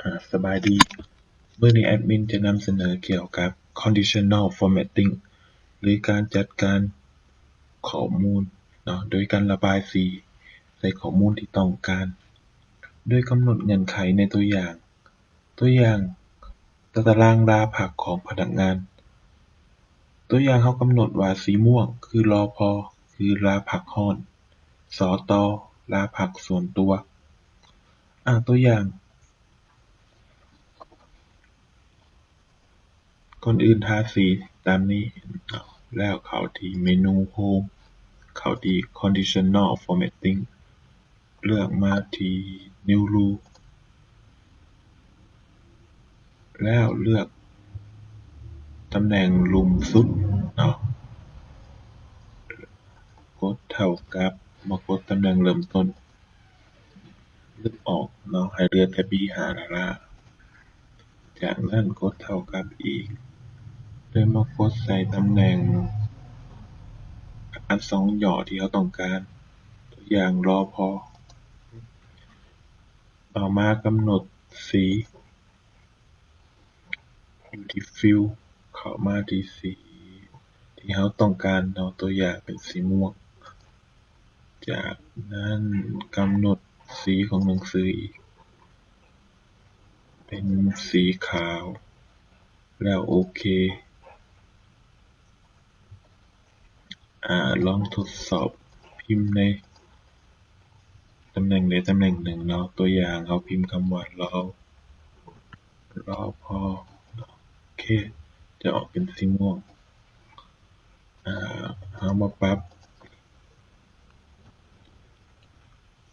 ອາ ສະບາຍດີ. ມື້ນີ້ແອດມິນຈະນຳສະເໜີກ່ຽວກັບ conditional formatting ຫຼື ການຈັດການຂໍ້ມູນເນາະ ໂດຍການລະບາຍສີໃສ່ຂໍ້ມູນທີ່ຕ້ອງການ ໂດຍກຳນົດເງື່ອນໄຂໃນຕົວຢ່າງ. ຕົວຢ່າງ, ຕາຕະລາງລາພັກຂອງພະນັກງານ. ຕົວຢ່າງ, ເຮົາກຳນົດວ່າສີມ່ວງຄື ລພ ຄືລາພັກຮ້ອນ, ສຕ ລາພັກສ່ວນຕົວ. ອາ, ຕົວຢ່າງ, ກ່ອນອື່ນທາສີຕາມນີ້ ແລ້ວເຂົ້າທີ່ເມນູ Home, ເຂົ້າທີ່ Conditional Formatting, ເລືອກມາທີ່ New Rule ແລ້ວເລືອກຕຳແໜ່ງລຸ່ມສຸດເນາະ, ກົດເທົ່າກັບ ມາກົດຕຳແໜ່ງເລີ່ມຕົ້ນ ລຶບອອກເນາະ ໃຫ້ເຫຼືອແຕ່ບີຫ້າລ້າໆ. ຈາກນັ້ນກົດເທົ່າກັບອີກ ໂດຍມາກົດໃສ່ຕຳແໜ່ງອັກສອນຫຍໍ້ທີ່ເຮົາຕ້ອງການ, ຕົວຢ່າງ ລພ. ຕໍ່ມາກຳນົດສີ ຢູ່ທີ່ Fill ເຂົ້າມາທີ່ສີທີ່ເຮົາຕ້ອງການເນາະ, ຕົວຢ່າງເປັນສີມ່ວງ. ຈາກນັ້ນກຳນົດສີຂອງໜັງສືອີກ ເປັນສີຂາວ ແລ້ວໂອເຄ. ອາ ລອງທົດສອບພິມໃນຕຳແໜ່ງໃດຕຳແໜ່ງໜຶ່ງເນາະ, ຕົວຢ່າງເຮົາພິມຄຳວ່າ ລ ລພ ໂອເຄ ຈະອອກເປັນສີມ່ວງ. ອາ ເຮົາມາປັບ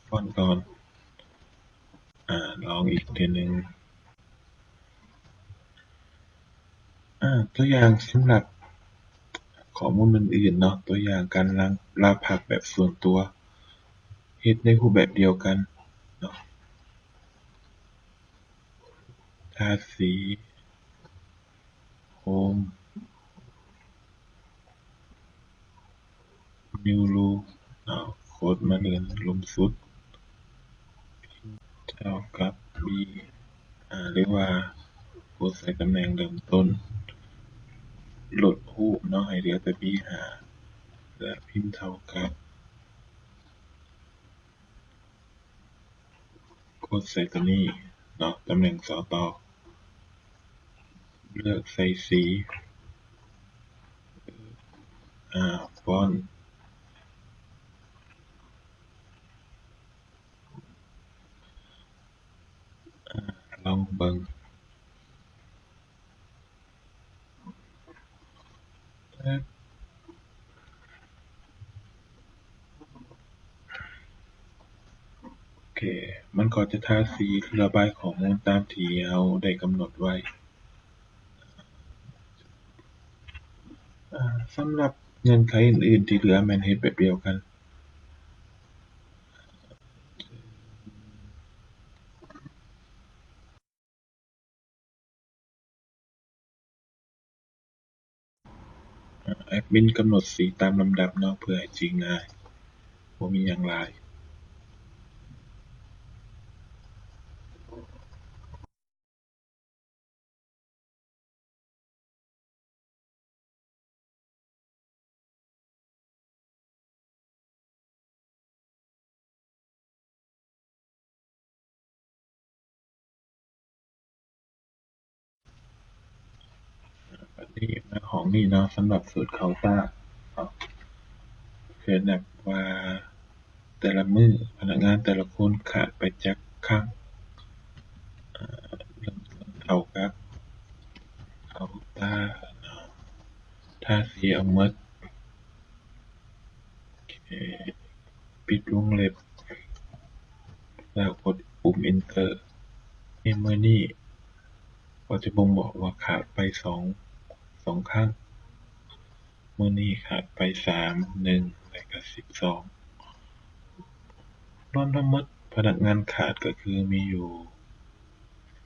ຟອນກ່ອນ. ອາ ລອງອີກເທື່ອໜຶ່ງ. ອາ ຕົວຢ່າງສຳລັບຂໍ້ມູນອື່ນໆເນາະ, ຕົວຢ່າງການລາ ລາພັກແບບສ່ວນຕົວ ເຮັດໃນຮູບແບບດຽວກັນເນາະ, ທາສີ Home, New Rule ເນາະ, ກົດມາເລື່ອນລຸ່ມສຸດ ເທົ່າກັບບີ ອາ ຫຼືວ່າກົດໃສ່ຕຳແໜ່ງເລີ່ມຕົ້ນ, ລົດຮູບເນາະ ໃຫ້ເຫຼືອແຕ່ບີຫ້າ ແລະ ພິມເທົ່າກັບ ກົດໃສ່ຕົວນີ້ເນາະ, ຕຳແໜ່ງ ສຕ ເລືອກໃສ່ສີ ອາ ຟອນ ອາ ລອງເບິ່ງ. ໂອເຄ ມັນກໍຈະທາສີ ຫຼື ລະບາຍຂໍ້ມູນຕາມທີ່ເຮົາໄດ້ກຳນົດໄວ້. ອາ ສຳລັບເງື່ອນໄຂອື່ນໆທີ່ເຫຼືອແມ່ນເຮັດແບບດຽວກັນ. ແອັດມິນກຳນົດສີຕາມລຳດັບເນາະ ເພື່ອໃຫ້ຈື່ງ່າຍ ບໍ່ມີຫຍັງຫຼາຍ. ບັດນີ້ມາຫ້ອງນີ້ເນາະ ສຳລັບສູດເຄົາຕ້າເນາະ ເພື່ອນັບວ່າ ແຕ່ລະມື້ພະນັກງານແຕ່ລະຄົນຂາດໄປຈັກຄັ້ງ ເອີ່ ເລີ່ມຕົ້ນເທົ່າກັບເຄົາຕ້າເນາະ ທາສີເອົາໝົດ ໂອເຄ ປິດວົງເລັບ ແລ້ວກົດປຸ່ມ Enter ໃນມື້ນີ້ກໍຈະບົ່ງບອກວ່າຂາດໄປສອງ ສອງຄັ້ງ. ມື້ນີ້ຂາດໄປສາມ ໜຶ່ງ ແລະກະສິບສອງ. ລວມທັງໝົດພະນັກງານຂາດກໍຄືມີຢູ່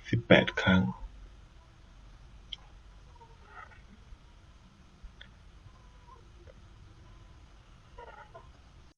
ສິບແປດຄັ້ງ